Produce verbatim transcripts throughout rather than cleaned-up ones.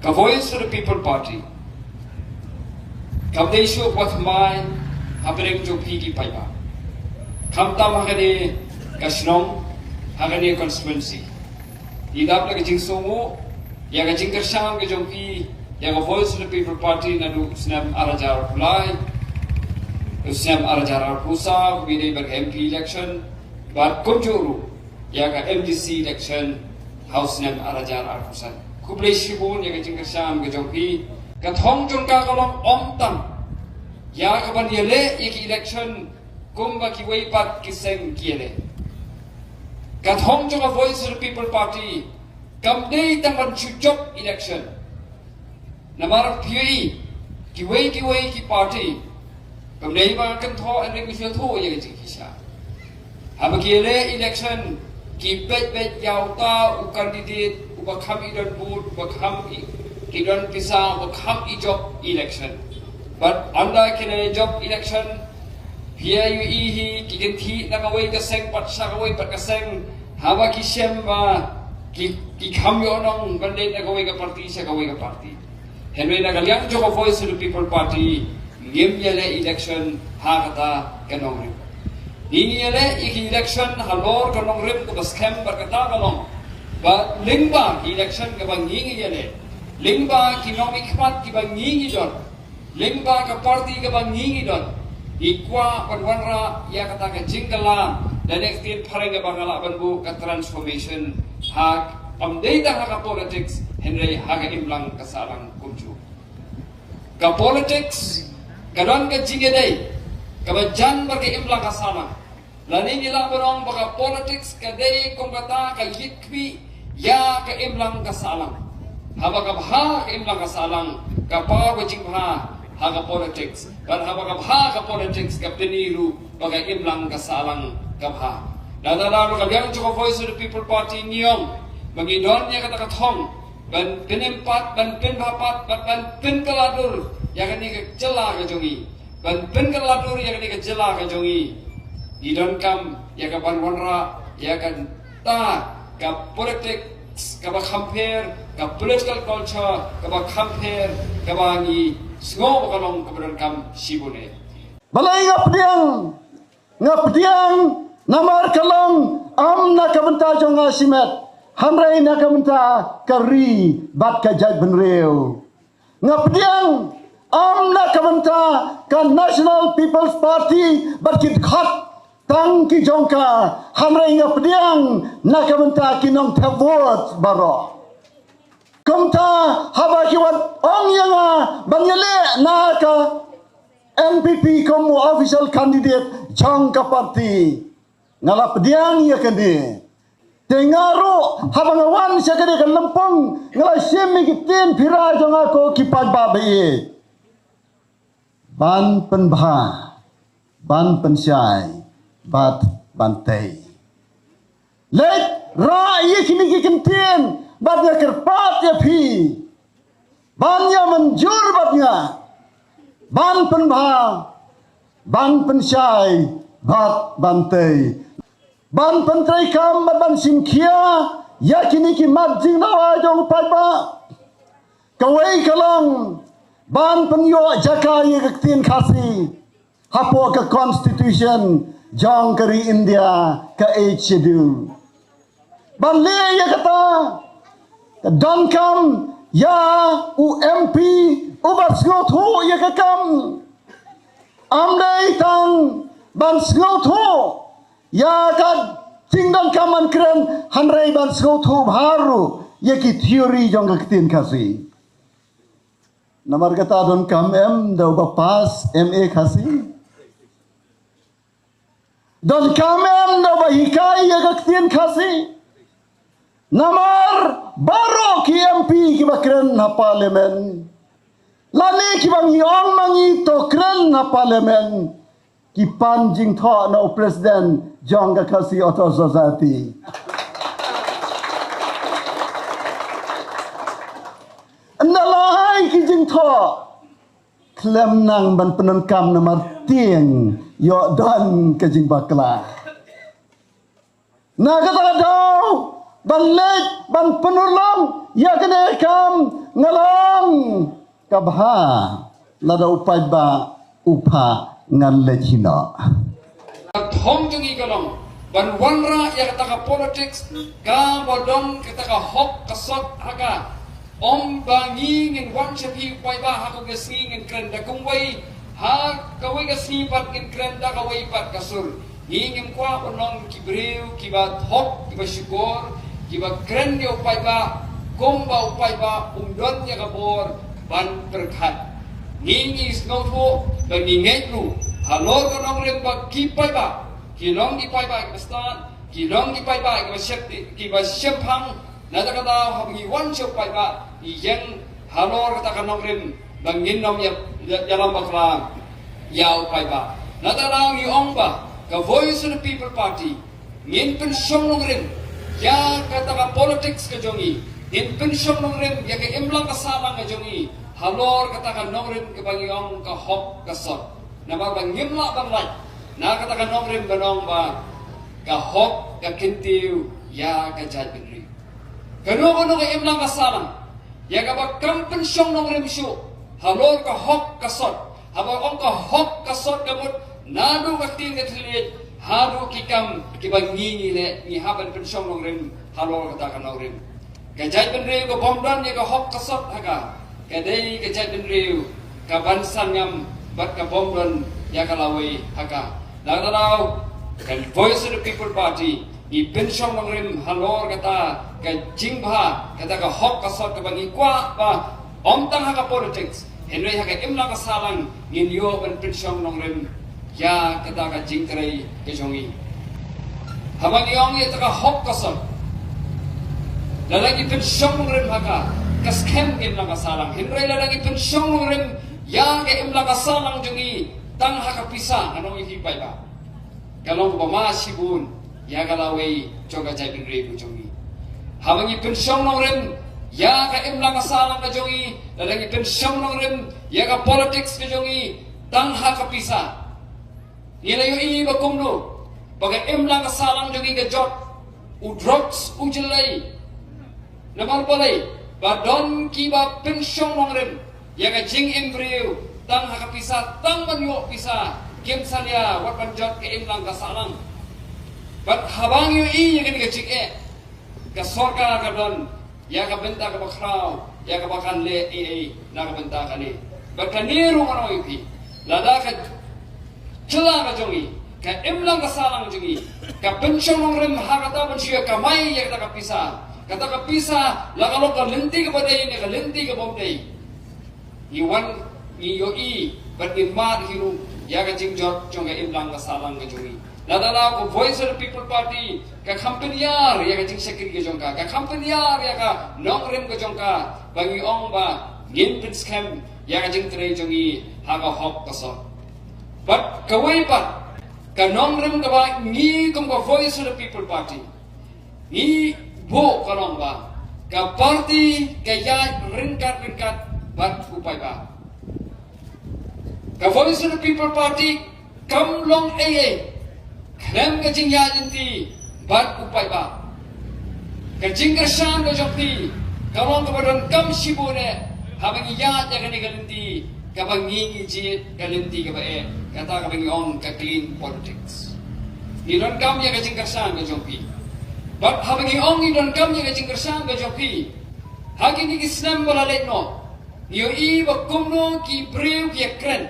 Ka Voice of the People Party kam dei shuh ka thymmai hapdeng jong phi ki paidbah. Khamtam ha kane ka shnong, ha kane ka constituency. Ngi dap da ka jingsngewnguh ïa ka jingkyrshan ka jong phi ïa ka Voice of the People Party naduh snem ar hajar arphew lai, snem ar hajar arphew saw, ngi dei bad ka M P election, bad kumjuh ruh ïa ka M D C election ha u snem ar hajar arphew san. Khublei shibun ïa ka jingkyrshan ka jong phi. Ka thong jong ka ka long ym tang ïa ka ban ïaleh ïa ki election kumba kiwei pat ki seng ki ïaleh. Ka thong jong ka Voice of the People Party kam dei tang ban shu jop election. Namar phi ïohi, kiwei kiwei ki party kam dei ba kynthoh hynrei ki shu thoh ïa ka jingshisha. Haba ki ïaleh election, ki peit peit ïa uta u candidate uba kham i don vote, uba kham i, i don pisa, uba kham i jop election. Bad ynda ki la jop election, phi ïohi hi, ki kynthih na kawei ka seng pat sha kawei pat ka seng, haba ki shem ba ki, ki kham ïoh nong ban leit na kawei ka party sha kawei ka party. Hynrei na ka liang jong ka Voice of the People Party ngim ïaleh election ha kata ka nongrim. Ngi ngi ïaleh ïa ki election halor ka nongrim kaba skhem bad kata ka long ba lyngba ki election kaba ngi ngi ïaleh, lyngba ki nongmihkhmat kiba ngi ngi don, lyngba ka party kaba ngi ngi don, ngi kwah ban wanrah ïa kata ka jingkylla, lane ka ktien phareng kaba nga lah ban buh ka transformation, ha, kam dei tang ha ka politics, hynrei ha ka imlang ka sahlang kumjuh. Ka politics ka don ka jingïadei kaba jan bad ka imlang ka sahlang. Lane ngi lah ban ong ba ka politics ka dei kum kata ka ïit khmih ïa ka imlang ka sahlang. Haba ka bha ka imlang ka sahlang, ka paw ka jingbha ha ka politics. Bad haba ka bha ka politics, ka pyni ruh ba ka imlang ka sahlang ka bha. Lada lada ka liang jong ka Voice of the People Party ngi ong ba ngi don ïa kata ka thong ban pynim pat, ban pynbha pat, ban, ban pynkylla dur ïa kane ka jylla ka jong ngi. Ban pynkylla dur ïa kane ka jylla ka jong ngi, ngi donkam ïa ka ban wanrah ïa kata ka politics kaba kham pher, ka political culture kaba kham pher, kaba ngi sngew ba ka long kaba donkam shibun eh. Balei nga pdiang? Nga pdiang namar ka long ym na ka bynta jong nga shimet, hynrei na ka bynta ka ri bad ka jaitbynriew. Nga pdiang ym na ka bynta ka National People's Party bad ki dkhot tang ki jong ka, hynrei nga pdiang na ka bynta ki nongthep vote baroh. Kumta haba ki wan ong ïa nga ban ïaleh na ka N P P kum u official candidate jong ka party, nga la pdiang ïa kane. Te nga ruh haba nga wan sha kane ka lympung, nga la shim ïa ki ktien pura jong nga, ko ki paidbah ba ïeit. Ban pynbha, ban pynshai bad ban tei. Leit rah ïa kine ki kyntien bad nga kyrpad ïa phi ban ïa mynjur bad nga ban pynbha, ban pynshai bad ban tei, ban pyntreikam bad ban shim khia ïa kine ki mat jingdawa jong u paidbah. Kawei ka long ban pynïoh jaka ïa ka ktien Khasi hapoh ka Constitution jong ka ri India, ka Eighth Schedule. Ban leh ïa kata, ka donkam ïa u M P uba sngewthuh ïa ka kam. Ym dei tang ban sngewthuh ïa ka jingdonkam ban kren, hynrei ban sngewthuh bha ruh ïa ki theory jong ka ktien Khasi. Namar kata donkam em da uba pass M A Khasi? Donkam em da uba hikai ïa ka ktien Khasi? Namar baroh ki M P kiba kren ha Parliament, lane kiba ngi ong ma ngi to kren ha Parliament, ki pan jingthoh na u President jong ka Khasi Authors Society. Ynda la ai ki jingthoh, khlem nang ban pyndonkam namar tieng ïoh don ka jingbakla. Na kata ka daw, ban leit ban pynurlong ïa kane ka kam, nga long ka bha, lada u paidbah u phah ngan leit hi noh. Ka thong jong ngi ka long ban wanrah ïa kata ka politics kaba don kata ka hok ka sot ha ka. Ym ba ngi ngin wan sha phi u paidbah ha kawei ka sngi ngin kren da kumwei, ha kawei ka sngi pat ngin kren da kawei pat ka sur. Ngi ngim kwah ban long ki briew kiba thok, kiba shukor, kiba kren ïa u paidbah kumba u paidbah um don ïa ka bor ban pyrkhat. Ngi ngi sngewthuh ba ngi ngeit ruh halor ka nongrim ba ki paidbah ki long ki paidbah kiba stad, ki long ki paidbah kiba shep, kiba shemphang. Na kata ka daw haba ngi wan sha u paidbah ngi ïeng halor kata ka nongrim ba ngin ym ïa, ïa, ïalam bakla ïa u paidbah. Na kata ka daw ngi ong ba ka Voice of the People Party ngin pynshong nongrim ïa kata ka politics ka jong ngi. Ngin pynshong nongrim ïa ka imlang ka sahlang ka jong ngi halor kata ka nongrim kaba ngi ong ka hok ka sot. Namar ba ngim lah ban lait na kata ka nongrim ban ong ba ka hok ka kyntiew ïa ka jaitbynriew. Kano kano ka imlang ka sahlang ïa kaba kam pynshong nongrim shuh halor ka hok ka sot. Haba ong ka hok ka sot ka mut naduh ka ktien ka thylliej haduh ki kam kiba ngi ngi leh, ngi hap ban pynshong nongrim halor kata ka nongrim. Ka jaitbynriew ka bym don ïa ka hok ka sot ha ka, ka dei ka jaitbynriew ka ban sangam bad ka bym don ïa ka lawei ha ka. Na kata ka daw ka Voice of the People Party ngi pynshong nongrim halor kata ka jingbha, kata ka hok ka sot kaba ngi kwah ba ym tang ha ka politics, hynrei ha ka imlang ka sahlang ngin ïoh ban pynshong nongrim ïa kata ka jingtrei ka jong ngi. Haba ngi ong ïa kata ka hok ka sot, lada ngi pynshong nongrim ha ka, ka skhem ka imlang ka sahlang. Hynrei lada ngi pynshong nongrim ïa ka imlang ka sahlang jong ngi tang ha ka pisa, ngan ong ïa phi paidbah, ka long kaba ma shibun ïa ka lawei jong ka jaitbynriew ka jong ngi. Haba ngi pynshong nongrim ïa ka imlang ka sahlang ka jong ngi, lada ngi pynshong nongrim ïa ka politics ka jong ngi tang ha ka pisa, ngi la ïohi ba kumno ba ka imlang ka sahlang jong ngi ka jot, u drugs u jyllei. Namar balei? Ba don kiba pynshong nongrim ïa ka jingim briew tang ha ka pisa, tang ban ïoh pisa, kim salia wat ban jot ka imlang ka sahlang. Bad haba ngi ïohi ïa kane ka jingeh, ka sorkar ka don ïa ka bynta kaba khraw, ïa kaba kan leh ei ei na ka bynta kane. Bad kane ruh ngan ong ïa phi, lada ka jylla ka jong ngi, ka imlang ka sahlang jong ngi ka pynshong nongrim ha kata ban shu ïa kamai ïa kata ka pisa, kata ka pisa la ka long ka lynti kaba dei ne ka lynti kaba ym dei, ngi wan ngi ïohi bad ngi mad hi ruh ïa ka jingjot jong ka imlang ka sahlang ka jong ngi. Na kata ka daw ka Voice of the People Party ka kham pynïar ïa ka jingshakri ka jong ka, ka kham pynïar ïa ka nongrim ka jong ka, ba ngi ong ba ngin pynskhem ïa ka jingtrei jong ngi ha ka hok ka sot. Bad kawei pat ka nongrim kaba ngi kum ka Voice of the People Party ngi buh ka long ba ka party ka ïaid ryngkat ryngkat bad u paidbah. Ka Voice of the People Party kam long ei ei khlem ka jingïaid lynti bad u paidbah. Ka jingkyrshan ka jong phi ka long kaba donkam shibun eh haba ngi ïaid ïa kane ka lynti kaba ngi ngi jied, ka lynti kaba eh, kata kaba ngi ong ka clean politics. Ngi donkam ïa ka jingkyrshan ka jong phi. Bad haba ngi ong ngi donkam ïa ka jingkyrshan ka jong phi, ha kine ki snem ba la leit noh ngi ïohi ba kumno ki briew ki ïakren.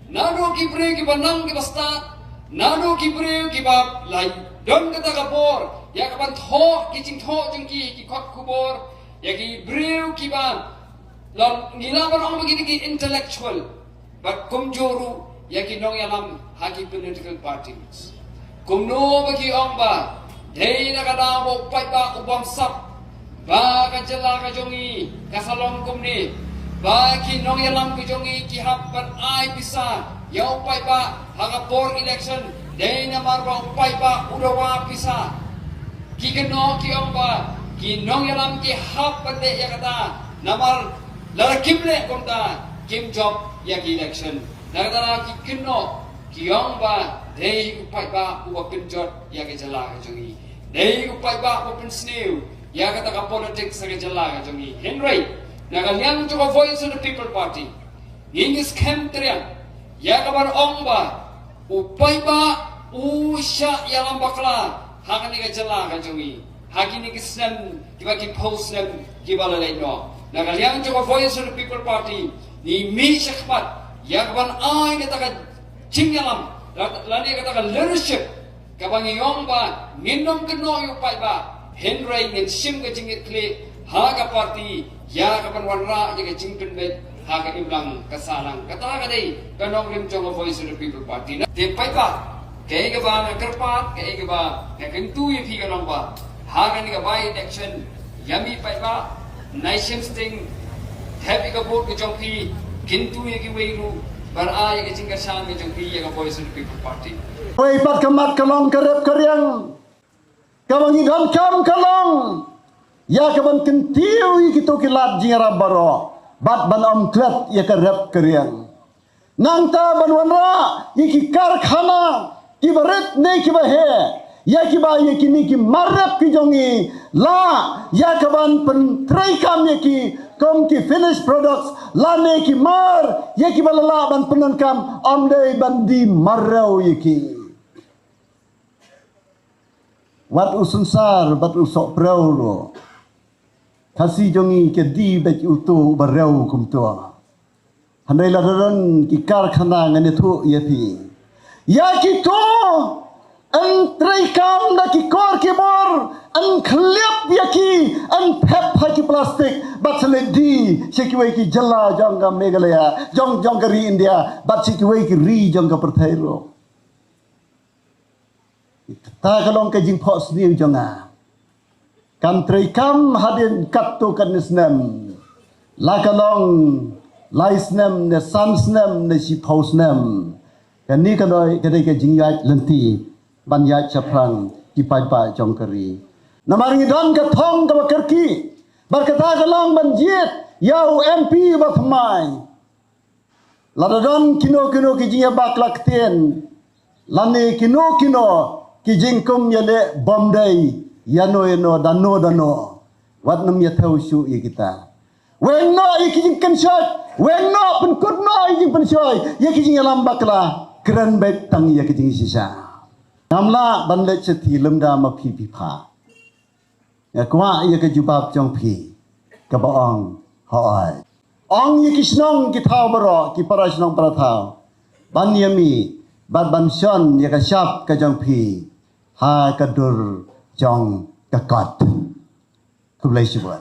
Naduh ki briew kiba nang kiba stad, naduh ki briew kiba la don kata ka bor ïa ka ban thoh ki jingthoh jong ki, ki kot khubor, ïa ki briew kiba la ngi lah ban ong ba ki dei ki intellectual, bad kumjuh ruh ïa ki nongïalam ha ki political parties. Kumno ba ki ong ba dei na ka daw ba u paidbah u bamsap ba ka jylla ka jong ngi ka sa long kumne, ba ki nongïalam ka jong ngi ki hap ban ai pisa ïa u paidbah ha ka por election, dei namar ba u paidbah u dawa pisa. Ki kynnoh ki ong ba ki nongïalam ki hap ban leh ïa kata, namar lada kim leh kumta kim jop ïa ki election. Na kata ki kynnoh ki ong ba dei u paidbah uba pynjot ïa ka jylla ka jong ngi. Dei u paidbah uba pynsniew ïa kata ka politics ha ka jylla ka jong ngi. Hynrei na ka liang jong ka Voice of the People Party, ngi ngi skhem triang ïa ka ban ong ba u paidbah u shah ïalam bakla ha kane ka jylla ka jong ngi ha kine ki snem kiba ki phew snem kiba la leit noh. Na ka liang jong ka Voice of the People Party, ngi mih shakhmat ïa ka ban ai kata ka jingïalam la- lane kata ka leadership kaba ngi ong ba ngin ym kynnoh ïa u paidbah, hynrei ngin shim ka jingkitkhlieh ha ka party ïa ka ban wanrah ïa ka jingpynbeit ha ka imlang ka sahlang. Kata ka dei ka nongrim jong ka Voice of the People Party. Te paidbah, kaei kaba nga kyrpad, kaei kaba nga kyntu ïa phi ka long ba ha kane ka by election, ïa mih paidbah, nai shim sting, thep ïa ka vote ka jong phi, kyntu ïa kiwei ruh ban ai ïa ka jingkyrshan ka jong phi ïa ka Voice of the People Party. Wei pat ka mat ka long ka rep ka riang. Kaba ngi donkam ka long ïa ka ban kyntiew ïa kito ki lad jingïarap baroh bad ban ym klet ïa ka rep ka riang. Nangta ban wanrah ïa ki karkhana kiba rit ne kiba heh, ïa kiba ïa kine ki mar rep ki jong ngi lah ïa ka ban pyntreikam ïa ki kum ki finished products lane ki mar ïa kiba la lah ban pyndonkam, ym dei ban die marrew ïa ki. Wat u synsar bad u sohprew ruh. Khasi jong ngi ka die bad uto uba rew kumto. Hynrei lada don ki karkhana ngan ïathuh ïa phi. Ïa kito yn treikam da ki kor ki bor, yn khliap ïa ki, yn thep ha ki plastik bad sa leit die sha kiwei ki jylla jong ka Meghalaya, jong jong ka ri India bad sha kiwei ki ri jong ka pyrthei ruh. Kata ka long ka jingphohsniew jong nga. Kan treikam hadien katto katne snem. La ka long lai snem ne san snem ne shiphew snem. Kane ka dei ka dei ka jingïaid lynti ban ïaid shaphrang ki paidbah jong ka ri. Namar ngi don ka thong kaba kyrkieh. Bad kata ka long ban jied ïa u M P ba thymmai. Lada don kino kino ki jingïabakla ktien lane kino kino ki jingkum ïaleh bymdei ïano ïano dano dano, wat nym ïathew shuh ïa kita. Weng noh ïa ki jingkynshoit, weng noh, pynkut noh ïa ki jingpynshoi, ïa ki jingïalam bakla, kren beit tang ïa ki jingshisha. Ngam lah ban leit shatei lymda ma phi phi phah. Nga kwah ïa ka jubab jong phi kaba ong hooid. Ong ïa ki shnong ki thaw baroh, ki para shnong para thaw, ban ïa mih bad ban shon ïa ka shap ka jong phi ha ka dur jong ka kot. Khublei shibun.